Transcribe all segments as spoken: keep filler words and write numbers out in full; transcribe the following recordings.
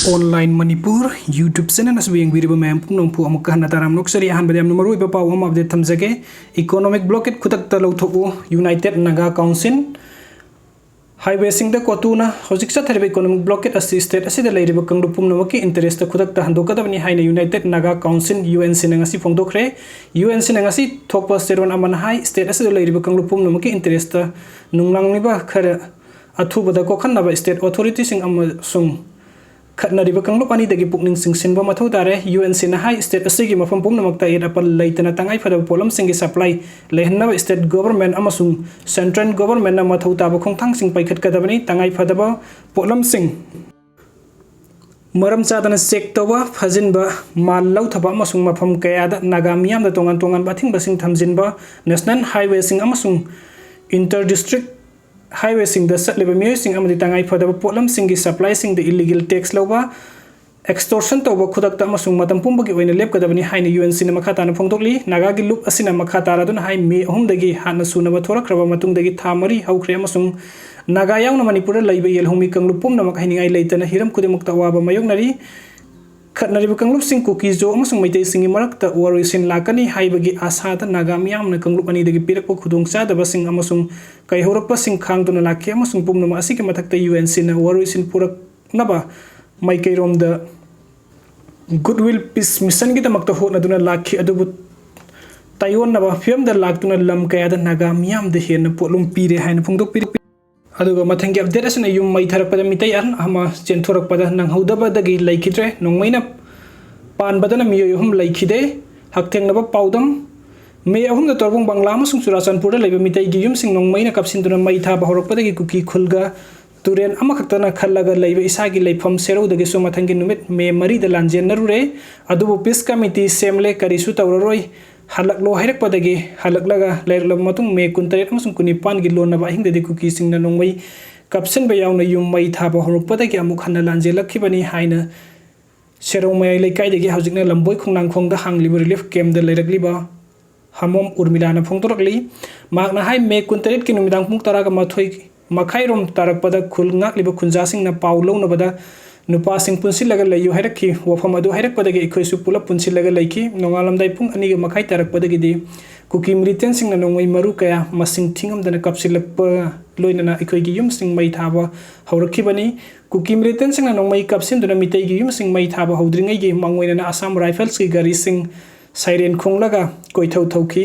Online Manipur YouTube channel ꯑꯁꯤꯕꯨ ꯌꯦꯡꯕꯤꯔꯤꯕ ꯃꯌꯥꯝ ꯄꯨꯝꯅꯃꯛꯄꯨ ꯑꯃꯨꯛꯀ ꯍꯟꯅ ꯇꯔꯥꯝꯅ ꯑꯣꯛꯆꯔꯤ꯫ ꯑꯍꯥꯟꯕꯗ ꯌꯥꯝꯅ ꯃꯔꯨꯑꯣꯏꯕ ꯄꯥꯎ ꯑꯃ update ꯊꯝꯖꯒꯦ꯫ Economic blockade ꯈꯨꯗꯛꯇ ꯂꯧꯊꯣꯛꯎ, United Naga Council꯫ Highwayꯁꯤꯡꯗ COTUꯅ ꯍꯧꯖꯤꯛ ꯆꯠꯊꯔꯤꯕ economic blockade ꯑꯁꯤ state ꯑꯁꯤꯗ ꯂꯩꯔꯤꯕ ꯀꯥꯡꯂꯨꯞ ꯄꯨꯝꯅꯃꯛꯀꯤ interestꯇ ꯈꯨꯗꯛꯇ ꯍꯟꯗꯣꯛꯀꯗꯕꯅꯤ ꯍꯥꯏꯅ United Naga Council, UNCꯅ ꯉꯁꯤ ꯐꯣꯡꯗꯣꯛꯈ꯭ꯔꯦ꯫ UNCꯅ ꯉꯁꯤ ꯊꯣꯛꯄ ꯆꯦꯔꯣꯜ ꯑꯃꯅ ꯍꯥꯏ, state ꯑꯁꯤꯗ ꯂꯩꯔꯤꯕ ꯀꯥꯡꯂꯨꯞ ꯄꯨꯝꯅꯃꯛꯀꯤ interestꯇ ꯅꯨꯡꯅꯥꯡꯂꯤꯕ ꯈꯔ ꯑꯊꯨꯕꯗ ꯀꯣꯛꯍꯟꯅꯕ state authorityꯁꯤꯡ ꯑꯃꯁꯨꯡ ꯈꯠꯅꯔꯤꯕ ꯀꯥꯡꯂꯨꯞ ꯑꯅꯤꯗꯒꯤ ꯄꯨꯛꯅꯤꯡ ꯆꯤꯡꯁꯤꯟꯕ ꯃꯊꯧ ꯇꯥꯔꯦ꯫ UNCꯅ ꯍꯥꯏ, state ꯑꯁꯤꯒꯤ ꯃꯐꯝ ꯄꯨꯝꯅꯃꯛꯇ ꯑꯌꯦꯠ ꯑꯄꯟ ꯂꯩꯇꯅ ꯇꯉꯥꯏ ꯐꯗꯕ ꯄꯣꯠꯂꯝꯁꯤꯡꯒꯤ supply ꯂꯩꯍꯟꯅꯕ state government ꯑꯃꯁꯨꯡ central governmentꯅ ꯃꯊꯧ ꯇꯥꯕ ꯈꯣꯡꯊꯥꯡꯁꯤꯡ ꯄꯥꯏꯈꯠꯀꯗꯕꯅꯤ꯫ ꯇꯉꯥꯏ ꯐꯗꯕ ꯄꯣꯠꯂꯝꯁꯤꯡ ꯃꯔꯝ ꯆꯥꯗꯅ check ꯇꯧꯕ, ꯐꯥꯖꯤꯟꯕ, ꯃꯥꯜ ꯂꯧꯊꯕ ꯑꯃꯁꯨꯡ ꯃꯐꯝ ꯀꯌꯥꯗ ꯅꯥꯒꯥ ꯃꯤꯌꯥꯝꯗ ꯇꯣꯉꯥꯟ ꯇꯣꯉꯥꯟꯕ ꯑꯊꯤꯡꯕꯁꯤꯡ ꯊꯝꯖꯤꯟꯕ, national highwayꯁꯤꯡ ꯑꯃꯁꯨꯡ inter district highwayꯁꯤꯡꯗ ꯆꯠꯂꯤꯕ ꯃꯤꯑꯣꯏꯁꯤꯡ ꯑꯃꯗꯤ ꯇꯉꯥꯏ ꯐꯗꯕ ꯄꯣꯠꯂꯝꯁꯤꯡꯒꯤ supplyꯁꯤꯡꯗ illegal tax ꯂꯧꯕ, extortion ꯇꯧꯕ ꯈꯨꯗꯛꯇ ꯑꯃꯁꯨꯡ ꯃꯇꯝ ꯄꯨꯝꯕꯒꯤ ꯑꯣꯏꯅ ꯂꯦꯞꯀꯗꯕꯅꯤ ꯍꯥꯏꯅ UNCꯅ ꯃꯈꯥ ꯇꯥꯅ ꯐꯣꯡꯗꯣꯛꯂꯤ꯫ ꯅꯥꯒꯥꯒꯤ ꯂꯨꯞ ꯑꯁꯤꯅ ꯃꯈꯥ ꯇꯥꯔꯗꯨꯅ ꯍꯥꯏ, ꯃꯦ ꯑꯍꯨꯝꯗꯒꯤ ꯍꯥꯟꯅ ꯁꯨꯅꯕ ꯊꯣꯔꯛꯈ꯭ꯔꯕ ꯃꯇꯨꯡꯗꯒꯤ ꯊꯥ ꯃꯔꯤ ꯍꯧꯈ꯭ꯔꯦ ꯑꯃꯁꯨꯡ ꯅꯥꯒꯥ ꯌꯥꯎꯅ ꯃꯅꯤꯄꯨꯔꯗ ꯂꯩꯕ ꯌꯦꯜꯍꯧꯃꯤ ꯀꯥꯡꯂꯨꯞ ꯄꯨꯝꯅꯃꯛ ꯍꯥꯏꯅꯤꯡꯉꯥꯏ ꯂꯩꯇꯅ ꯍꯤꯔꯝ ꯈꯨꯗꯤꯡꯃꯛꯇ ꯑꯋꯥꯕ ꯃꯥꯌꯣꯛꯅꯔꯤ꯫ ꯈꯠꯅꯔꯤꯕ ꯀꯥꯡꯂꯨꯞꯁꯤꯡ ꯀꯨꯀꯤ-ꯖꯣ ꯑꯃꯁꯨꯡ ꯃꯩꯇꯩꯁꯤꯡꯒꯤ ꯃꯔꯛꯇ ꯋꯥꯔꯣꯏꯁꯤꯟ ꯂꯥꯛꯀꯅꯤ ꯍꯥꯏꯕꯒꯤ ꯑꯥꯁꯥꯗ ꯅꯥꯒꯥ ꯃꯤꯌꯥꯝꯅ ꯀꯥꯡꯂꯨꯞ ꯑꯅꯤꯗꯒꯤ ꯄꯤꯔꯛꯄ ꯈꯨꯗꯣꯡꯆꯥꯗꯕꯁꯤꯡ ꯑꯃꯁꯨꯡ ꯀꯥꯏꯍꯧꯔꯛꯄꯁꯤꯡ ꯈꯥꯡꯗꯨꯅ ꯂꯥꯛꯈꯤ, ꯑꯃꯁꯨꯡ ꯄꯨꯝꯅꯃꯛ ꯑꯁꯤꯒꯤ ꯃꯊꯛꯇ UNCꯅ ꯋꯥꯔꯣꯏꯁꯤꯟ ꯄꯨꯔꯛꯅꯕ ꯃꯥꯏꯀꯩꯔꯣꯝꯗ Goodwill Peace Missionꯒꯤꯗꯃꯛꯇ ꯍꯣꯠꯅꯗꯨꯅ ꯂꯥꯛꯈꯤ, ꯑꯗꯨꯕꯨ ꯇꯥꯏꯑꯣꯟꯅꯕ ꯐꯤꯕꯝꯗ ꯂꯥꯛꯇꯨꯅ ꯂꯝ ꯀꯌꯥꯗ ꯅꯥꯒꯥ ꯃꯤꯌꯥꯝꯗ ꯍꯦꯟꯅ ꯄꯣꯠꯂꯨꯝ ꯄꯤꯔꯦ ꯍꯥꯏꯅ ꯐꯣꯡꯗꯣꯛꯄꯤꯔꯤ꯫ ꯑꯗꯨꯒ ꯃꯊꯪꯒꯤ update ꯑꯁꯤꯅ ꯌꯨꯝ ꯃꯩ ꯊꯥꯔꯛꯄꯗ ꯃꯤꯇꯩ ꯑꯍꯜ ꯑꯃ ꯆꯦꯟꯊꯣꯔꯛꯄꯗ ꯅꯪꯍꯧꯗꯕꯗꯒꯤ ꯂꯩꯈꯤꯗ꯭ꯔꯦ꯫ ꯅꯣꯡꯃꯩꯅ ꯄꯥꯟꯕꯗꯅ ꯃꯤꯑꯣꯏ ꯑꯍꯨꯝ ꯂꯩꯈꯤꯗꯦ꯫ ꯍꯛꯊꯦꯡꯅꯕ ꯄꯥꯎꯗꯝ, ꯃꯦ ꯑꯍꯨꯝꯗ ꯇꯣꯔꯕꯨꯡ ꯕꯪꯂꯥ ꯑꯃꯁꯨꯡ ꯆꯨꯔꯥꯆꯥꯟꯄꯨꯔꯗ ꯂꯩꯕ ꯃꯤꯇꯩꯒꯤ ꯌꯨꯝꯁꯤꯡ ꯅꯣꯡꯃꯩꯅ ꯀꯥꯞꯁꯤꯟꯗꯨꯅ ꯃꯩ ꯊꯥꯕ ꯍꯧꯔꯛꯄꯗꯒꯤ ꯀꯨꯀꯤ ꯈꯨꯜꯒ ꯇꯨꯔꯦꯜ ꯑꯃꯈꯛꯇꯅ ꯈꯜꯂꯒ ꯂꯩꯕ ꯏꯁꯥꯒꯤ ꯂꯩꯐꯝ ꯁꯦꯔꯧꯗꯒꯤꯁꯨ ꯃꯊꯪꯒꯤ ꯅꯨꯃꯤꯠ ꯃꯦ ꯃꯔꯤꯗ ꯂꯥꯟꯖꯦꯟꯅꯔꯨꯔꯦ꯫ ꯑꯗꯨꯕꯨ peace committee ꯁꯦꯝꯂꯦ, ꯀꯔꯤꯁꯨ ꯇꯧꯔꯔꯣꯏ, ꯍꯜꯂꯛꯂꯣ ꯍꯥꯏꯔꯛꯄꯗꯒꯤ ꯍꯜꯂꯛꯂꯒ ꯂꯩꯔꯛꯂꯕ ꯃꯇꯨꯡ ꯃꯦ ꯀꯨꯟꯇꯔꯦꯠ ꯑꯃꯁꯨꯡ ꯀꯨꯟꯅꯤꯄꯥꯟꯒꯤ ꯂꯣꯟꯅꯕ ꯑꯍꯤꯡꯗꯗꯤ ꯀꯨꯀꯤꯁꯤꯡꯅ ꯅꯣꯡꯃꯩ ꯀꯥꯞꯁꯤꯟꯕ ꯌꯥꯎꯅ ꯌꯨꯝ ꯃꯩ ꯊꯥꯕ ꯍꯧꯔꯛꯄꯗꯒꯤ ꯑꯃꯨꯛ ꯍꯟꯅ ꯂꯥꯟꯖꯦꯜꯂꯛꯈꯤꯕꯅꯤ ꯍꯥꯏꯅ ꯁꯦꯔꯧ ꯃꯌꯥꯏ ꯂꯩꯀꯥꯏꯗꯒꯤ ꯍꯧꯖꯤꯛꯅ ꯂꯝꯕꯣꯏ ꯈꯣꯡꯅꯥꯡꯈꯣꯡꯗ ꯍꯥꯡꯂꯤꯕ relief campꯇ ꯂꯩꯔꯛꯂꯤꯕ ꯍꯃꯣꯝ ꯎꯔꯃꯤꯂꯥꯅ ꯐꯣꯡꯗꯣꯔꯛꯂꯤ꯫ ꯃꯍꯥꯛꯅ ꯍꯥꯏ, ꯃꯦ ꯀꯨꯟꯇꯔꯦꯠꯀꯤ ꯅꯨꯃꯤꯗꯥꯡ ꯄꯨꯡ ꯇꯔꯥꯒ ꯃꯥꯊꯣꯏ ꯃꯈꯥꯏꯔꯣꯝ ꯇꯥꯔꯛꯄꯗ ꯈꯨꯜ ꯉꯥꯛꯂꯤꯕ ꯈꯨꯟꯖꯥꯁꯤꯡꯅ ꯄꯥꯎ ꯂꯧꯅꯕꯗ ꯅꯨꯄꯥꯁꯤꯡ ꯄꯨꯟꯁꯤꯜꯂꯒ ꯂꯩꯌꯨ ꯍꯥꯏꯔꯛꯈꯤ꯫ ꯋꯥꯐꯝ ꯑꯗꯨ ꯍꯥꯏꯔꯛꯄꯗꯒꯤ ꯑꯩꯈꯣꯏꯁꯨ ꯄꯨꯂꯞ ꯄꯨꯟꯁꯤꯜꯂꯒ ꯂꯩꯈꯤ꯫ ꯅꯣꯡꯉꯥꯜꯂꯝꯗꯥꯏ ꯄꯨꯡ ꯑꯅꯤꯒ ꯃꯈꯥꯏ ꯇꯥꯔꯛꯄꯗꯒꯤꯗꯤ ꯀꯨꯀꯤ ꯃꯤꯂꯤꯇꯦꯟꯁꯤꯡꯅ ꯅꯣꯡꯃꯩ ꯃꯔꯨ ꯀꯌꯥ ꯃꯁꯤꯡ ꯊꯤꯉꯝꯗꯅ ꯀꯥꯞꯁꯤꯜꯂꯛꯄ ꯂꯣꯏꯅꯅ ꯑꯩꯈꯣꯏꯒꯤ ꯌꯨꯝꯁꯤꯡ ꯃꯩ ꯊꯥꯕ ꯍꯧꯔꯛꯈꯤꯕꯅꯤ꯫ ꯀꯨꯀꯤ ꯃꯤꯂꯤꯇꯦꯟꯁꯤꯡꯅ ꯅꯣꯡꯃꯩ ꯀꯥꯞꯁꯤꯟꯗꯨꯅ ꯃꯤꯇꯩꯒꯤ ꯌꯨꯝꯁꯤꯡ ꯃꯩ ꯊꯥꯕ ꯍꯧꯗ꯭ꯔꯤꯉꯩꯒꯤ ꯃꯥꯡꯑꯣꯏꯅꯅ ꯑꯁꯥꯝ ꯔꯥꯏꯐꯜꯁꯀꯤ ꯒꯥꯔꯤꯁꯤꯡ ꯁꯥꯏꯔꯦꯟ ꯈꯣꯡꯂꯒ ꯀꯣꯏꯊꯧ ꯊꯧꯈꯤ꯫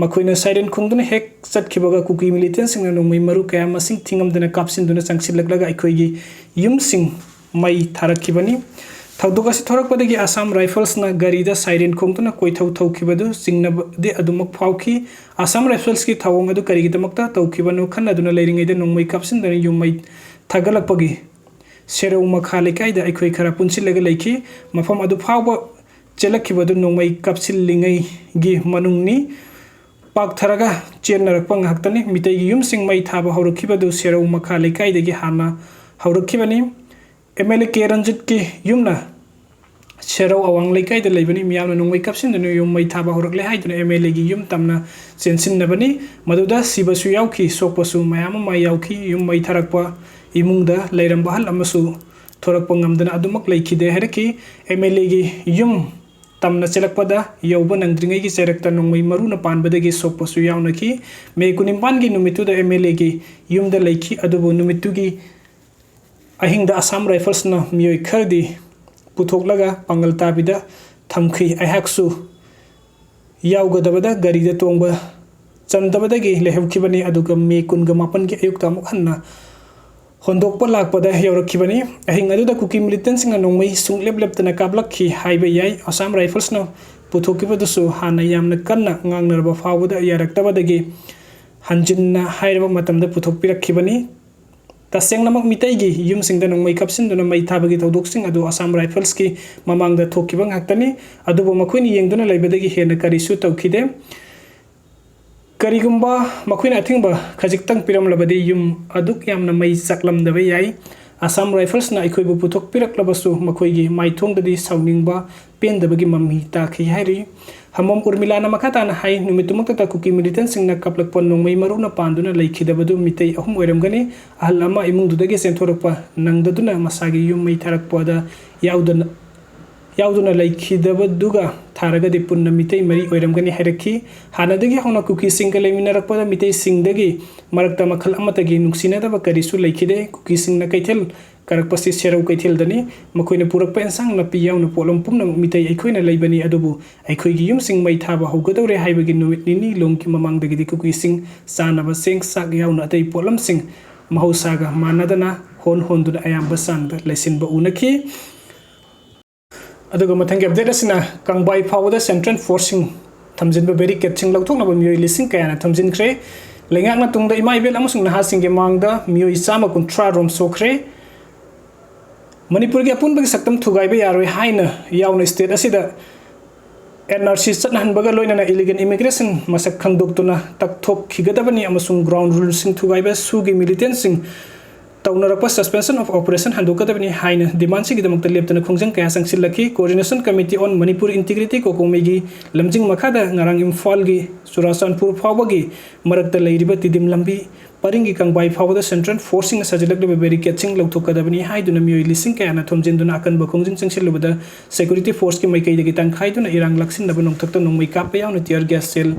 ꯃꯈꯣꯏꯅ ꯁꯥꯏꯔꯦꯟ ꯈꯣꯡꯗꯨꯅ ꯍꯦꯛ ꯆꯠꯈꯤꯕꯒ ꯀꯨꯀꯤ ꯃꯤꯂꯤꯇꯦꯟꯁꯤꯡꯅ ꯅꯣꯡꯃꯩ ꯃꯔꯨ ꯀꯌꯥ ꯃꯁꯤꯡ ꯊꯤꯉꯝꯗꯅ ꯀꯥꯞꯁꯤꯟꯗꯨꯅ ꯆꯪꯁꯤꯜꯂꯛꯂꯒ ꯑꯩꯈꯣꯏꯒꯤ ꯌꯨꯝꯁꯤꯡ ꯃꯩ ꯊꯥꯔꯛꯈꯤꯕꯅꯤ꯫ ꯊꯧꯗꯣꯛ ꯑꯁꯤ ꯊꯣꯔꯛꯄꯗꯒꯤ ꯑꯁꯥꯝ ꯔꯥꯏꯐꯜꯁꯅ ꯒꯥꯔꯤꯗ ꯁꯥꯏꯔꯦꯟ ꯈꯣꯡꯗꯨꯅ ꯀꯣꯏꯊꯧ ꯊꯧꯈꯤꯕꯗꯨ ꯆꯤꯡꯅꯕꯗꯤ ꯑꯗꯨꯃꯛ ꯐꯥꯎꯈꯤ꯫ ꯑꯁꯥꯝ ꯔꯥꯏꯐꯜꯁꯀꯤ ꯊꯧꯑꯣꯡ ꯑꯗꯨ ꯀꯔꯤꯒꯤꯗꯃꯛꯇ ꯇꯧꯈꯤꯕꯅꯣ ꯈꯟꯅꯗꯨꯅ ꯂꯩꯔꯤꯉꯩꯗ ꯅꯣꯡꯃꯩ ꯀꯥꯞꯁꯤꯟꯗꯨꯅ ꯌꯨꯝ ꯃꯩ ꯊꯥꯒꯠꯂꯛꯄꯒꯤ ꯁꯦꯔꯧ ꯃꯈꯥ ꯂꯩꯀꯥꯏꯗ ꯑꯩꯈꯣꯏ ꯈꯔ ꯄꯨꯟꯁꯤꯜꯂꯒ ꯂꯩꯈꯤ꯫ ꯃꯐꯝ ꯑꯗꯨ ꯐꯥꯎꯕ ꯆꯦꯜꯂꯛꯈꯤꯕꯗꯨ ꯅꯣꯡꯃꯩ ꯀꯥꯞꯁꯤꯜꯂꯤꯉꯩꯒꯤ ꯃꯅꯨꯡꯅꯤ꯫ ꯄꯥꯛꯊꯔꯒ ꯆꯦꯟꯅꯔꯛꯄ ꯉꯥꯛꯇꯅꯤ꯫ ꯃꯤꯇꯩꯒꯤ ꯌꯨꯝꯁꯤꯡ ꯃꯩ ꯊꯥꯕ ꯍꯧꯔꯛꯈꯤꯕꯗꯨ ꯁꯦꯔꯧ ꯃꯈꯥ ꯂꯩꯀꯥꯏꯗꯒꯤ ꯍꯥꯟꯅ ꯍꯧꯔꯛꯈꯤꯕꯅꯤ꯫ ꯑꯦꯝ ꯑꯦꯜ ꯑꯦ ꯀꯦ ꯔꯟꯖꯤꯠꯀꯤ ꯌꯨꯝꯅ ꯁꯦꯔꯧ ꯑꯋꯥꯡ ꯂꯩꯀꯥꯏꯗ ꯂꯩꯕꯅꯤ꯫ ꯃꯤꯌꯥꯝꯅ ꯅꯣꯡꯃꯩ ꯀꯥꯞꯁꯤꯟꯗꯨꯅ ꯌꯨꯝ ꯃꯩ ꯊꯥꯕ ꯍꯧꯔꯛꯂꯦ ꯍꯥꯏꯗꯨꯅ ꯑꯦꯝ ꯑꯦꯜ ꯑꯦꯒꯤ ꯌꯨꯝ ꯇꯝꯅ ꯆꯦꯟꯁꯤꯟꯅꯕꯅꯤ꯫ ꯃꯗꯨꯗ ꯁꯤꯕꯁꯨ ꯌꯥꯎꯈꯤ, ꯁꯣꯛꯄꯁꯨ ꯃꯌꯥꯝ ꯑꯃ ꯌꯥꯎꯈꯤ꯫ ꯌꯨꯝ ꯃꯩ ꯊꯥꯔꯛꯄ ꯏꯃꯨꯡꯗ ꯂꯩꯔꯝꯕ ꯑꯍꯜ ꯑꯃꯁꯨ ꯊꯣꯔꯛꯄ ꯉꯝꯗꯅ ꯑꯗꯨꯃꯛ ꯂꯩꯈꯤꯗꯦ ꯍꯥꯏꯔꯛꯈꯤ꯫ ꯑꯦꯝ ꯑꯦꯜ ꯑꯦꯒꯤ ꯌꯨꯝ ꯇꯝꯅ ꯆꯦꯜꯂꯛꯄꯗ ꯌꯧꯕ ꯅꯪꯗ꯭ꯔꯤꯉꯩꯒꯤ ꯆꯩꯔꯛꯇ ꯅꯣꯡꯃꯩ ꯃꯔꯨꯅ ꯄꯥꯟꯕꯗꯒꯤ ꯁꯣꯛꯄꯁꯨ ꯌꯥꯎꯅꯈꯤ꯫ ꯃꯦ ꯀꯨꯟꯅꯤꯄꯥꯟꯒꯤ ꯅꯨꯃꯤꯠꯇꯨꯗ ꯑꯦꯝ ꯑꯦꯜ ꯑꯦꯒꯤ ꯌꯨꯝꯗ ꯂꯩꯈꯤ, ꯑꯗꯨꯕꯨ ꯅꯨꯃꯤꯠꯇꯨꯒꯤ ꯑꯍꯤꯡꯗ ꯑꯁꯥꯝ ꯔꯥꯏꯐꯜꯁꯅ ꯃꯤꯑꯣꯏ ꯈꯔꯗꯤ ꯄꯨꯊꯣꯛꯂꯒ ꯄꯥꯡꯒꯜ ꯇꯥꯕꯤꯗ ꯊꯝꯈꯤ꯫ ꯑꯩꯍꯥꯛꯁꯨ ꯌꯥꯎꯒꯗꯕꯗ ꯒꯥꯔꯤꯗ ꯇꯣꯡꯕ ꯆꯟꯗꯕꯗꯒꯤ ꯂꯩꯍꯧꯈꯤꯕꯅꯤ꯫ ꯑꯗꯨꯒ ꯃꯦ ꯀꯨꯟꯒ ꯃꯥꯄꯟꯒꯤ ꯑꯌꯨꯛꯇ ꯑꯃꯨꯛ ꯍꯟꯅ ꯍꯣꯟꯗꯣꯛꯄ ꯂꯥꯛꯄꯗ ꯌꯧꯔꯛꯈꯤꯕꯅꯤ꯫ ꯑꯍꯤꯡ ꯑꯗꯨꯗ ꯀꯨꯀꯤ ꯃꯤꯂꯤꯇꯦꯟꯁꯤꯡꯅ ꯅꯣꯡꯃꯩ ꯁꯨꯡꯂꯦꯞ ꯂꯦꯞꯇꯅ ꯀꯥꯞꯂꯛꯈꯤ ꯍꯥꯏꯕ ꯌꯥꯏ꯫ ꯑꯁꯥꯝ ꯔꯥꯏꯐꯜꯁꯅ ꯄꯨꯊꯣꯛꯈꯤꯕꯗꯨꯁꯨ ꯍꯥꯟꯅ ꯌꯥꯝꯅ ꯀꯟꯅ ꯉꯥꯡꯅꯔꯕ ꯐꯥꯎꯕꯗ ꯌꯥꯔꯛꯇꯕꯗꯒꯤ ꯍꯟꯖꯤꯟꯅ ꯍꯥꯏꯔꯕ ꯃꯇꯝꯗ ꯄꯨꯊꯣꯛꯄꯤꯔꯛꯈꯤꯕꯅꯤ꯫ ꯇꯁꯦꯡꯅꯃꯛ ꯃꯤꯇꯩꯒꯤ ꯌꯨꯝꯁꯤꯡꯗ ꯅꯣꯡꯃꯩ ꯀꯥꯞꯁꯤꯟꯗꯨꯅ ꯃꯩ ꯊꯥꯕꯒꯤ ꯊꯧꯗꯣꯛꯁꯤꯡ ꯑꯗꯨ ꯑꯁꯥꯝ ꯔꯥꯏꯐꯜꯁꯀꯤ ꯃꯃꯥꯡꯗ ꯊꯣꯛꯈꯤꯕ ꯉꯥꯛꯇꯅꯤ꯫ ꯑꯗꯨꯕꯨ ꯃꯈꯣꯏꯅ ꯌꯦꯡꯗꯨꯅ ꯂꯩꯕꯗꯒꯤ ꯍꯦꯟꯅ ꯀꯔꯤꯁꯨ ꯇꯧꯈꯤꯗꯦ꯫ ꯀꯔꯤꯒꯨꯝꯕ ꯃꯈꯣꯏꯅ ꯑꯊꯤꯡꯕ ꯈꯖꯤꯛꯇꯪ ꯄꯤꯔꯝꯂꯕꯗꯤ ꯌꯨꯝ ꯑꯗꯨꯛ ꯌꯥꯝꯅ ꯃꯩ ꯆꯥꯛꯂꯝꯗꯕ ꯌꯥꯏ꯫ ꯑꯁꯥꯝ ꯔꯥꯏꯐꯜꯁꯅ ꯑꯩꯈꯣꯏꯕꯨ ꯄꯨꯊꯣꯛꯄꯤꯔꯛꯂꯕꯁꯨ ꯃꯈꯣꯏꯒꯤ ꯃꯥꯏꯊꯣꯡꯗꯗꯤ ꯁꯥꯎꯅꯤꯡꯕ, ꯄꯦꯟꯗꯕꯒꯤ ꯃꯃꯤ ꯇꯥꯈꯤ ꯍꯥꯏꯔꯤ꯫ ꯍꯃꯣꯝ ꯎꯔꯃꯤꯂꯥꯅ ꯃꯈꯥ ꯇꯥꯅ ꯍꯥꯏ, ꯅꯨꯃꯤꯠꯇꯨꯃꯛꯇꯗ ꯀꯨꯀꯤ ꯃꯤꯂꯤꯇꯦꯟꯁꯤꯡꯅ ꯀꯥꯞꯂꯛꯄ ꯅꯣꯡꯃꯩ ꯃꯔꯨꯅ ꯄꯥꯟꯗꯨꯅ ꯂꯩꯈꯤꯗꯕꯗꯨ ꯃꯤꯇꯩ ꯑꯍꯨꯝ ꯑꯣꯏꯔꯝꯒꯅꯤ꯫ ꯑꯍꯜ ꯑꯃ ꯏꯃꯨꯡꯗꯨꯗꯒꯤ ꯆꯦꯟꯊꯣꯔꯛꯄ ꯅꯪꯗꯗꯨꯅ ꯃꯁꯥꯒꯤ ꯌꯨꯝ ꯃꯩ ꯊꯥꯔꯛꯄꯗ ꯌꯥꯎꯗꯅ ꯌꯥꯎꯗꯨꯅ ꯂꯩꯈꯤꯗꯕꯗꯨꯒ ꯊꯥꯔꯒꯗꯤ ꯄꯨꯟꯅ ꯃꯤꯇꯩ ꯃꯔꯤ ꯑꯣꯏꯔꯝꯒꯅꯤ ꯍꯥꯏꯔꯛꯈꯤ꯫ ꯍꯥꯟꯅꯗꯒꯤ ꯍꯧꯅ ꯀꯨꯀꯤꯁꯤꯡꯒ ꯂꯩꯃꯤꯟꯅꯔꯛꯄꯗ ꯃꯤꯇꯩꯁꯤꯡꯗꯒꯤ ꯃꯔꯛꯇ ꯃꯈꯜ ꯑꯃꯠꯇꯒꯤ ꯅꯨꯡꯁꯤꯅꯗꯕ ꯀꯔꯤꯁꯨ ꯂꯩꯈꯤꯗꯦ꯫ ꯀꯨꯀꯤꯁꯤꯡꯅ ꯀꯩꯊꯦꯜ ꯀꯥꯔꯛꯄꯁꯤ ꯁꯦꯔꯧ ꯀꯩꯊꯦꯜꯗꯅꯤ꯫ ꯃꯈꯣꯏꯅ ꯄꯨꯔꯛꯄ ꯏꯟꯁꯥꯡ ꯅꯥꯄꯤ ꯌꯥꯎꯅ ꯄꯣꯠꯂꯝ ꯄꯨꯝꯅꯃꯛ ꯃꯤꯇꯩ ꯑꯩꯈꯣꯏꯅ ꯂꯩꯕꯅꯤ, ꯑꯗꯨꯕꯨ ꯑꯩꯈꯣꯏꯒꯤ ꯌꯨꯝꯁꯤꯡ ꯃꯩ ꯊꯥꯕ ꯍꯧꯒꯗꯧꯔꯦ ꯍꯥꯏꯕꯒꯤ ꯅꯨꯃꯤꯠ ꯅꯤꯅꯤ ꯂꯣꯝꯒꯤ ꯃꯃꯥꯡꯗꯒꯤꯗꯤ ꯀꯨꯀꯤꯁꯤꯡ ꯆꯥꯅꯕ ꯆꯦꯡ ꯆꯥꯛ ꯌꯥꯎꯅ ꯑꯇꯩ ꯄꯣꯠꯂꯝꯁꯤꯡ ꯃꯍꯧꯁꯥꯒ ꯃꯥꯟꯅꯗꯅ ꯍꯣꯟ ꯍꯣꯟꯗꯨꯅ ꯑꯌꯥꯝꯕ ꯆꯥꯡꯗ ꯂꯩꯁꯤꯟꯕ ꯎꯅꯈꯤ꯫ ꯑꯗꯨꯒ ꯃꯊꯪꯒꯤ ꯑꯞꯗꯦꯠ ꯑꯁꯤꯅ ꯀꯪꯕꯥꯏ ꯐꯥꯎꯕꯗ ꯁꯦꯟꯇ꯭ꯔꯦꯜ ꯐꯣꯔꯁꯁꯤꯡ ꯊꯝꯖꯤꯟꯕ ꯕꯦꯔꯤꯀꯦꯗꯁꯤꯡ ꯂꯧꯊꯣꯛꯅꯕ ꯃꯤꯑꯣꯏ ꯂꯤꯁꯤꯡ ꯀꯌꯥꯅ ꯊꯝꯖꯤꯟꯈ꯭ꯔꯦ꯫ ꯂꯩꯉꯥꯛꯅ ꯇꯨꯡꯗ ꯏꯃꯥ ꯏꯕꯦꯜ ꯑꯃꯁꯨꯡ ꯅꯍꯥꯁꯤꯡꯒꯤ ꯃꯥꯡꯗ ꯃꯤꯑꯣꯏ ꯆꯥꯝꯃ ꯀꯨꯟꯊ꯭ꯔꯥ ꯔꯣꯝ ꯁꯣꯛꯈ꯭ꯔꯦ꯫ ꯃꯅꯤꯄꯨꯔꯒꯤ ꯑꯄꯨꯟꯕꯒꯤ ꯁꯛꯇꯝ ꯊꯨꯒꯥꯏꯕ ꯌꯥꯔꯣꯏ ꯍꯥꯏꯅ ꯌꯥꯎꯅ ꯁ꯭ꯇꯦꯠ ꯑꯁꯤꯗ ꯑꯦꯟ ꯑꯥꯔ ꯁꯤ ꯆꯠꯅꯍꯟꯕꯒ ꯂꯣꯏꯅꯅ ꯏꯂꯤꯒꯦꯜ ꯏꯃꯤꯒ꯭ꯔꯦꯁꯟ ꯃꯁꯛ ꯈꯪꯗꯣꯛꯇꯨꯅ ꯇꯛꯊꯣꯛꯈꯤꯒꯗꯕꯅꯤ ꯑꯃꯁꯨꯡ ꯒ꯭ꯔꯥꯎꯟ ꯔꯨꯜꯁꯤꯡ ꯊꯨꯒꯥꯏꯕ ꯁꯨꯒꯤ ꯃꯤꯂꯤꯇꯦꯟꯁꯤꯡ ꯇꯧꯅꯔꯛꯄ ꯁꯁꯄꯦꯟꯁꯟ ꯑꯣꯐ ꯑꯣꯄꯔꯦꯁꯟ ꯍꯟꯗꯣꯛꯀꯗꯕꯅꯤ ꯍꯥꯏꯅ ꯗꯤꯃꯥꯟꯁꯤꯒꯤꯗꯃꯛꯇ ꯂꯦꯞꯇꯅ ꯈꯣꯡꯖꯪ ꯀꯌꯥ ꯆꯪꯁꯤꯜꯂꯛꯈꯤ꯫ Coordination Committee on Manipur Integrity, ꯀꯣꯀꯣꯃꯤꯒꯤ ꯂꯝꯖꯤꯡ ꯃꯈꯥꯗ ꯉꯔꯥꯡ ꯏꯝꯐꯥꯜꯒꯤ ꯆꯨꯔꯥꯆꯥꯟꯄꯨꯔ ꯐꯥꯎꯕꯒꯤ ꯃꯔꯛꯇ ꯂꯩꯔꯤꯕ ꯇꯤꯗꯤꯝ ꯂꯝꯕꯤ ꯄꯔꯤꯡꯒꯤ ꯀꯪꯕꯥꯏ ꯐꯥꯎꯕꯗ ꯁꯦꯟꯇ꯭ꯔꯦꯜ ꯐꯣꯔꯁꯁꯤꯡꯅ ꯁꯥꯖꯤꯜꯂꯛꯂꯤꯕ ꯕꯦꯔꯤꯀꯦꯗꯁꯤꯡ ꯂꯧꯊꯣꯛꯀꯗꯕꯅꯤ ꯍꯥꯏꯗꯨꯅ ꯃꯤꯑꯣꯏ ꯂꯤꯁꯤꯡ ꯀꯌꯥꯅ ꯊꯣꯝꯖꯤꯟꯗꯨꯅ ꯑꯀꯟꯕ ꯈꯣꯡꯖꯪ ꯆꯪꯁꯤꯜꯂꯨꯕꯗ ꯁꯦꯀ꯭ꯌꯨꯔꯤꯇꯤ ꯐꯣꯔꯁꯀꯤ ꯃꯥꯏꯀꯩꯗꯒꯤ ꯇꯪꯈꯥꯏꯗꯨꯅ ꯏꯔꯥꯡ ꯂꯥꯛꯁꯤꯟꯅꯕ ꯅꯣꯡꯊꯛꯇ ꯅꯣꯡꯃꯩ ꯀꯥꯞꯄ ꯌꯥꯎꯅ ꯇꯤꯌꯔ ꯒ꯭ꯌꯥꯁ ꯁꯦꯜ,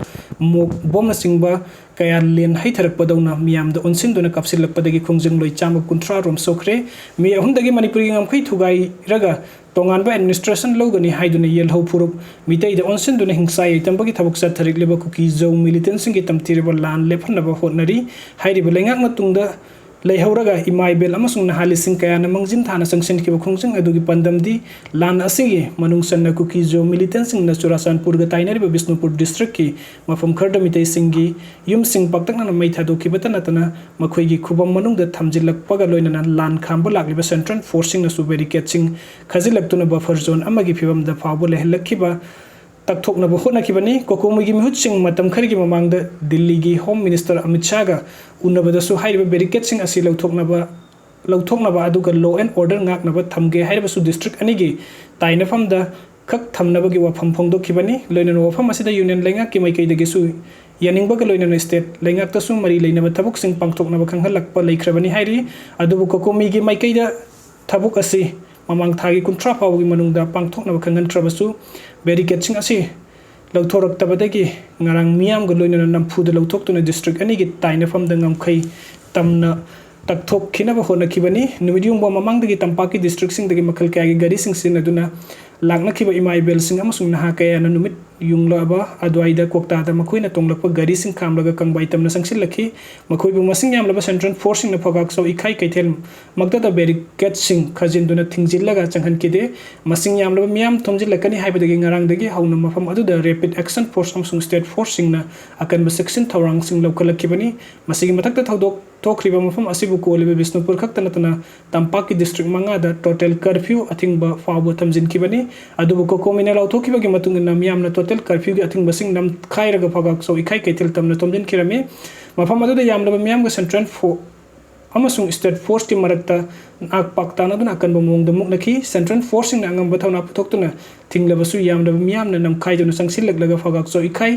ꯃꯣꯛ ꯕꯣꯝꯅꯆꯤꯡꯕ ꯀꯌꯥ ꯂꯦꯟ ꯍꯩꯊꯔꯛꯄꯗꯧꯅ ꯃꯤꯌꯥꯝꯗ ꯑꯣꯟꯁꯤꯟꯗꯨꯅ ꯀꯥꯞꯁꯤꯜꯂꯛꯄꯗꯒꯤ ꯈꯣꯡꯖꯪ ꯂꯣꯏ ꯆꯥꯝꯃ ꯀꯨꯟꯊ꯭ꯔꯥ ꯔꯣꯝ ꯁꯣꯛꯈ꯭ꯔꯦ꯫ ꯃꯤ ꯑꯍꯨꯝꯗꯒꯤ ꯃꯅꯤꯄꯨꯔꯒꯤ ꯉꯝꯈꯩ ꯊꯨꯒꯥꯏꯔꯒ ꯇꯣꯉꯥꯟꯕ ꯑꯦꯗꯃꯤꯅꯤꯁꯇ꯭ꯔꯦꯁꯟ ꯂꯧꯒꯅꯤ ꯍꯥꯏꯗꯨꯅ ꯌꯦꯜꯍꯧ ꯐꯨꯔꯨꯞ ꯃꯤꯇꯩꯗ ꯑꯣꯟꯁꯤꯟꯗꯨꯅ ꯍꯤꯡꯁꯥ ꯌꯩꯇꯝꯕꯒꯤ ꯊꯕꯛ ꯆꯠꯊꯔꯛꯂꯤꯕ ꯀꯨꯀꯤ ꯖꯧ ꯃꯤꯂꯤꯇꯦꯟꯁꯤꯡꯒꯤ ꯇꯝꯊꯤꯔꯕ ꯂꯥꯟ ꯂꯦꯞꯍꯟꯅꯕ ꯍꯣꯠꯅꯔꯤ꯫ ꯍꯥꯏꯔꯤꯕ ꯂꯩꯉꯥꯛꯅ ꯇꯨꯡꯗ ꯂꯩꯍꯧꯔꯒ ꯏꯃꯥ ꯏꯕꯦꯜ ꯑꯃꯁꯨꯡ ꯅꯍꯥ ꯂꯤꯁꯤꯡ ꯀꯌꯥꯅ ꯃꯥꯡꯖꯤꯟ ꯊꯥꯅ ꯆꯪꯁꯤꯟꯈꯤꯕ ꯈꯣꯡꯖꯪ ꯑꯗꯨꯒꯤ ꯄꯥꯟꯗꯝꯗꯤ ꯂꯥꯟ ꯑꯁꯤꯒꯤ ꯃꯅꯨꯡ ꯆꯟꯅ ꯀꯨꯀꯤ ꯖꯧ ꯃꯤꯂꯤꯇꯦꯟꯁꯤꯡꯅ ꯆꯨꯔꯥꯆꯥꯟꯄꯨꯔꯒ ꯇꯥꯏꯅꯔꯤꯕ ꯕꯤꯁꯅꯨꯄꯨꯔ ꯗꯤꯁꯇ꯭ꯔꯤꯛꯀꯤ ꯃꯐꯝ ꯈꯔꯗ ꯃꯤꯇꯩꯁꯤꯡꯒꯤ ꯌꯨꯝꯁꯤꯡ ꯄꯥꯛꯇꯛꯅꯅ ꯃꯩ ꯊꯥꯗꯣꯛꯈꯤꯕꯇ ꯅꯠꯇꯅ ꯃꯈꯣꯏꯒꯤ ꯈꯨꯕꯝ ꯃꯅꯨꯡꯗ ꯊꯝꯖꯤꯜꯂꯛꯄꯒ ꯂꯣꯏꯅꯅ ꯂꯥꯟ ꯈꯥꯝꯕ ꯂꯥꯛꯂꯤꯕ ꯁꯦꯟꯇ꯭ꯔꯦꯜ ꯐꯣꯔꯁꯁꯤꯡꯅꯁꯨ ꯕꯦꯔꯤꯀꯦꯗꯁꯤꯡ ꯈꯥꯖꯤꯜꯂꯛꯇꯨꯅ ꯕꯐꯔ ꯖꯣꯟ ꯑꯃꯒꯤ ꯐꯤꯕꯝꯗ ꯐꯥꯎꯕ ꯂꯩꯍꯜꯂꯛꯈꯤꯕ ꯇꯛꯊꯣꯛꯅꯕ ꯍꯣꯠꯅꯈꯤꯕꯅꯤ꯫ ꯀꯣꯀꯣꯃꯤꯒꯤ ꯃꯤꯍꯨꯠꯁꯤꯡ ꯃꯇꯝ ꯈꯔꯒꯤ ꯃꯃꯥꯡꯗ ꯗꯤꯜꯂꯤꯒꯤ ꯍꯣꯝ ꯃꯤꯅꯤꯁꯇꯔ ꯑꯃꯤꯠ ꯁꯥꯍꯒ ꯎꯅꯕꯗꯁꯨ ꯍꯥꯏꯔꯤꯕ ꯕꯦꯔꯤꯀꯦꯗꯁꯤꯡ ꯑꯁꯤ ꯂꯧꯊꯣꯛꯅꯕ ꯂꯧꯊꯣꯛꯅꯕ ꯑꯗꯨꯒ law and order ꯉꯥꯛꯅꯕ ꯊꯝꯒꯦ ꯍꯥꯏꯔꯕꯁꯨ district ꯑꯅꯤꯒꯤ ꯇꯥꯏꯅꯐꯝꯗ ꯈꯛ ꯊꯝꯅꯕꯒꯤ ꯋꯥꯐꯝ ꯐꯣꯡꯗꯣꯛꯈꯤꯕꯅꯤ꯫ ꯂꯣꯏꯅꯅ ꯋꯥꯐꯝ ꯑꯁꯤꯗ union ꯂꯩꯉꯥꯛꯀꯤ ꯃꯥꯏꯀꯩꯗꯒꯤꯁꯨ ꯌꯥꯅꯤꯡꯕꯒ ꯂꯣꯏꯅꯅ state ꯂꯩꯉꯥꯛꯇꯁꯨ ꯃꯔꯤ ꯂꯩꯅꯕ ꯊꯕꯛꯁꯤꯡ ꯄꯥꯡꯊꯣꯛꯅꯕ ꯈꯪꯍꯜꯂꯛꯄ ꯂꯩꯈ꯭ꯔꯕꯅꯤ ꯍꯥꯏꯔꯤ꯫ ꯑꯗꯨꯕꯨ COCOMI ꯒꯤ ꯃꯥꯏꯀꯩꯗ ꯊꯕꯛ ꯑꯁꯤ ꯃꯃꯥꯡ ꯊꯥꯒꯤ ꯀꯨꯟꯊ꯭ꯔꯥ ꯐꯥꯎꯕꯒꯤ ꯃꯅꯨꯡꯗ ꯄꯥꯡꯊꯣꯛꯅꯕ ꯈꯪꯍꯟꯈ꯭ꯔꯕꯁꯨ, barricade ꯁꯤꯡ ꯑꯁꯤ ꯂꯧꯊꯣꯔꯛꯇꯕꯗꯒꯤ ꯉꯔꯥꯡ ꯃꯤꯌꯥꯝꯒ ꯂꯣꯏꯅꯅ ꯅꯝꯐꯨꯗ ꯂꯧꯊꯣꯛꯇꯨꯅ district ꯑꯅꯤꯒꯤ ꯇꯥꯏꯅꯐꯝꯗ ꯉꯝꯈꯩ ꯇꯝꯅ ꯇꯛꯊꯣꯛꯈꯤꯅꯕ ꯍꯣꯠꯅꯈꯤꯕꯅꯤ꯫ ꯅꯨꯃꯤꯠ ꯌꯨꯡꯕ ꯃꯃꯥꯡꯗꯒꯤ ꯇꯝꯄꯥꯛꯀꯤ district ꯁꯤꯡꯗꯒꯤ ꯃꯈꯜ ꯀꯌꯥꯒꯤ ꯒꯥꯔꯤꯁꯤꯡ ꯁꯤꯖꯤꯟꯅꯗꯨꯅ ꯂꯥꯛꯅꯈꯤꯕ ꯏꯃꯥ ꯏꯕꯦꯜꯁꯤꯡ ꯑꯃꯁꯨꯡ ꯅꯍꯥ ꯀꯌꯥꯅ ꯅꯨꯃꯤꯠ ꯌꯨꯡꯂꯕ ꯑꯗꯨꯋꯥꯏꯗ ꯀ꯭ꯋꯥꯛꯇꯥꯗ ꯃꯈꯣꯏꯅ ꯇꯣꯡꯂꯛꯄ ꯒꯥꯔꯤꯁꯤꯡ ꯈꯥꯝꯂꯒ ꯀꯪꯕꯥꯏ ꯇꯝꯅ ꯆꯪꯁꯤꯜꯂꯛꯈꯤ꯫ ꯃꯈꯣꯏꯕꯨ ꯃꯁꯤꯡ ꯌꯥꯝꯂꯕ central force ꯁꯤꯡꯅ ꯐꯒꯥꯛꯆꯧ ꯏꯈꯥꯏ ꯀꯩꯊꯦꯜ ꯃꯛꯇꯗ barricade ꯁꯤꯡ ꯈꯥꯖꯤꯟꯗꯨꯅ ꯊꯤꯡꯖꯤꯜꯂꯒ ꯆꯪꯍꯟꯈꯤꯗꯦ꯫ ꯃꯁꯤꯡ ꯌꯥꯝꯂꯕ ꯃꯤꯌꯥꯝ ꯊꯣꯝꯖꯤꯜꯂꯛꯀꯅꯤ ꯍꯥꯏꯕꯗꯒꯤ ꯉꯔꯥꯡꯗꯒꯤ ꯍꯧꯅ ꯃꯐꯝ ꯑꯗꯨꯗ rapid action force ꯑꯃꯁꯨꯡ state force ꯁꯤꯡꯅ ꯑꯀꯟꯕ ꯆꯦꯛꯁꯤꯟ ꯊꯧꯔꯥꯡꯁꯤꯡ ꯂꯧꯈꯠꯂꯛꯈꯤꯕꯅꯤ꯫ ꯃꯁꯤꯒꯤ ꯃꯊꯛꯇ ꯊꯧꯗꯣꯛ ꯊꯣꯛꯈ꯭ꯔꯤꯕ ꯃꯐꯝ ꯑꯁꯤꯕꯨ ꯀꯣꯜꯂꯤꯕ ꯕꯤꯁꯅꯨꯄꯨꯔ ꯈꯛꯇ ꯅꯠꯇꯅ ꯇꯝꯄꯥꯛꯀꯤ district ꯃꯉꯥꯗ total curfew ꯑꯊꯤꯡꯕ ꯐꯥꯎꯕ ꯊꯝꯖꯤꯟꯈꯤꯕꯅꯤ꯫ ꯑꯗꯨꯕꯨ COCOMI ꯅ ꯂꯥꯎꯊꯣꯛꯈꯤꯕꯒꯤ ꯃꯇꯨꯡ ꯏꯟꯅ ꯃꯤꯌꯥꯝꯅ total curfew ꯒꯤ ꯑꯊꯤꯡꯕꯁꯤꯡ ꯅꯝꯈꯥꯏꯔꯒ ꯐꯒꯥꯛꯆꯧ ꯏꯈꯥꯏ ꯀꯩꯊꯦꯜ ꯇꯝꯅ ꯊꯣꯝꯖꯤꯟꯈꯤꯔꯝꯃꯤ꯫ ꯃꯐꯝ ꯑꯗꯨꯗ ꯌꯥꯝꯂꯕ ꯃꯤꯌꯥꯝꯒ central force ꯑꯃꯁꯨꯡ state force ꯀꯤ ꯃꯔꯛꯇ ꯅꯥꯛ ꯄꯥꯛ ꯇꯥꯅꯗꯨꯅ ꯑꯀꯟꯕ ꯃꯑꯣꯡꯗ ꯃꯨꯛꯅꯈꯤ꯫ Central force ꯁꯤꯡꯅ ꯑꯉꯝꯕ ꯊꯧꯅꯥ ꯄꯨꯊꯣꯛꯇꯨꯅ ꯊꯤꯡꯂꯕꯁꯨ ꯌꯥꯝꯂꯕ ꯃꯤꯌꯥꯝꯅ ꯅꯝꯈꯥꯏꯗꯨꯅ ꯆꯪꯁꯤꯜꯂꯛꯂꯒ ꯐꯒꯥꯛꯆꯧ ꯏꯈꯥꯏ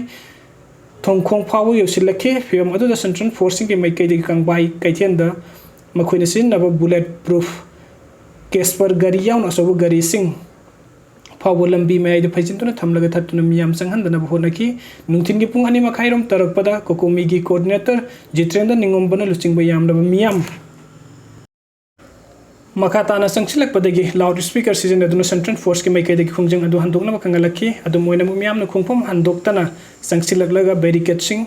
ꯊꯣꯡꯈꯣꯡ ꯐꯥꯎꯕ ꯌꯧꯁꯤꯜꯂꯛꯈꯤ꯫ ꯐꯤꯚꯝ ꯑꯗꯨꯗ central force ꯁꯤꯡꯒꯤ ꯃꯥꯏꯀꯩꯗꯒꯤ ꯀꯪꯕꯥꯏ ꯀꯩꯊꯦꯜꯗ ꯃꯈꯣꯏꯅ ꯁꯤꯖꯤꯟꯅꯕ bullet proof Casper ꯒꯥꯔꯤ ꯌꯥꯎꯅ ꯑꯆꯧꯕ ꯒꯥꯔꯤꯁꯤꯡ ꯐꯥꯎꯕ ꯂꯝꯕꯤ ꯃꯌꯥꯏꯗ ꯐꯩꯖꯤꯟꯗꯨꯅ ꯊꯝꯂꯒ ꯊꯠꯇꯨꯅ ꯃꯤꯌꯥꯝ ꯆꯪꯍꯟꯗꯅꯕ ꯍꯣꯠꯅꯈꯤ꯫ ꯅꯨꯡꯊꯤꯜꯒꯤ ꯄꯨꯡ ꯑꯅꯤ ꯃꯈꯥꯏꯔꯣꯝ ꯇꯥꯔꯛꯄꯗ COCOMI ꯒꯤ coordinator ꯖꯤꯇꯦꯟꯗ꯭ꯔ ꯅꯤꯡꯉꯣꯝꯕꯅ ꯂꯨꯆꯤꯡꯕ ꯌꯥꯝꯂꯕ ꯃꯤꯌꯥꯝ ꯃꯈꯥ ꯇꯥꯅ ꯆꯪꯁꯤꯜꯂꯛꯄꯗꯒꯤ loud speaker ꯁꯤꯖꯤꯟꯅꯗꯨꯅ central force ꯀꯤ ꯃꯥꯏꯀꯩꯗꯒꯤ ꯈꯣꯡꯖꯪ ꯑꯗꯨ ꯍꯟꯗꯣꯛꯅꯕ ꯈꯪꯍꯜꯂꯛꯈꯤ꯫ ꯑꯗꯨꯝ ꯑꯣꯏꯅꯃꯛ, ꯃꯤꯌꯥꯝꯅ ꯈꯣꯡꯐꯝ ꯍꯟꯗꯣꯛꯇꯅ ꯆꯪꯁꯤꯜꯂꯛꯂꯒ barricade ꯁꯤꯡ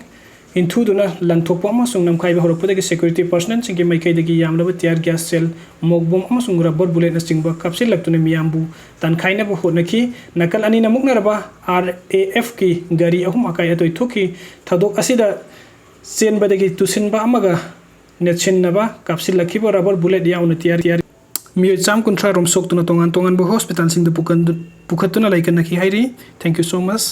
ꯏꯟꯊꯨꯗꯨꯅ ꯂꯪꯊꯣꯛꯄ ꯑꯃꯁꯨꯡ ꯅꯝꯈꯥꯏꯕ ꯍꯧꯔꯛꯄꯗꯒꯤ security personnel ꯁꯤꯡꯒꯤ ꯃꯥꯏꯀꯩꯗꯒꯤ ꯌꯥꯝꯂꯕ tear gas shell, mock bomb ꯑꯃꯁꯨꯡ rubber bullet ꯅꯆꯤꯡꯕ ꯀꯥꯞꯁꯤꯜꯂꯛꯇꯨꯅ ꯃꯤꯌꯥꯝꯕꯨ ꯇꯥꯟꯈꯥꯏꯅꯕ ꯍꯣꯠꯅꯈꯤ꯫ ꯅꯥꯀꯜ ꯑꯅꯤꯅ ꯃꯨꯛꯅꯔꯕ R A F ꯀꯤ ꯒꯥꯔꯤ ꯑꯍꯨꯝ ꯑꯀꯥꯏ ꯑꯇꯣꯏ ꯊꯣꯛꯈꯤ꯫ ꯊꯧꯗꯣꯛ ꯑꯁꯤꯗ ꯆꯦꯟꯕꯗꯒꯤ ꯇꯨꯁꯤꯟꯕ ꯑꯃꯒ ꯅꯦꯠꯁꯤꯟꯅꯕ ꯀꯥꯞꯁꯤꯜꯂꯛꯈꯤꯕ rubber bullet ꯌꯥꯎꯅ tear gas ꯃꯤꯑꯣꯏ ꯆꯥꯝ ꯀꯨꯟꯊ꯭ꯔꯥ ꯔꯣꯝ ꯁꯣꯛꯇꯨꯅ ꯇꯣꯉꯥꯟ ꯇꯣꯉꯥꯟꯕ hospital ꯁꯤꯡꯗ ꯄꯨꯀꯟꯗꯨ-, ꯄꯨꯈꯠꯇꯨꯅ ꯂꯥꯏꯀꯠꯅꯈꯤ ꯍꯥꯏꯔꯤ꯫ Thank you so much꯫